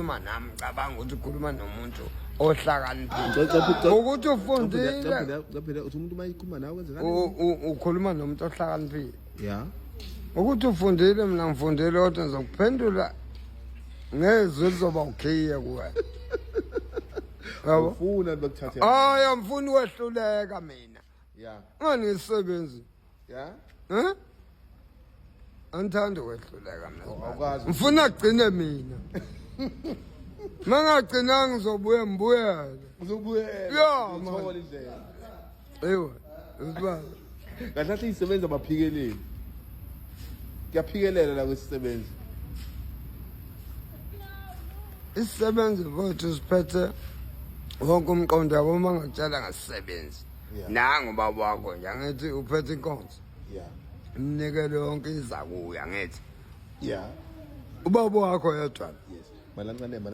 ukhuluma nami, cabanga ukuthi ukhuluma nomuntu ohlakaniphile, ukuthi ufundile. Caphela, uthi umuntu uma ekhuluma nawe kwenzekani? Ukhuluma nomuntu ohlakaniphile. Ya. Ukuthi ufundile, mina ngifundile, kodwa ngizokuphendula ngezwi elizoba ukhiye kuwena. Yabo? Ufuna bakuthathe. Hayi, angifuni ukwehluleka mina. Ya. Nganisebenzi. Ya. Eh? Angithandi ukwehluleka mina. Awukwazi. Ngifuna kugcine mina. Mangagcinanga ngizobuya ngibuyele. Uzobuyela. Ya, Uzothola man. indlela. Ewe. Uzibala. Kahle kahle izisebenzi abaphikeleli. Kuyaphikelela la kwesisebenzi. Isisebenzi mfowethu siphethe wonke umqondo, yabo, uma ngakutshela ngasisebenzi. Nangu ubaba wakho nje, angithi uphethe inkonzo. Iminikelo yonke iza kuye, angithi. Ubaba wakho yedwa. Yes. Malancane.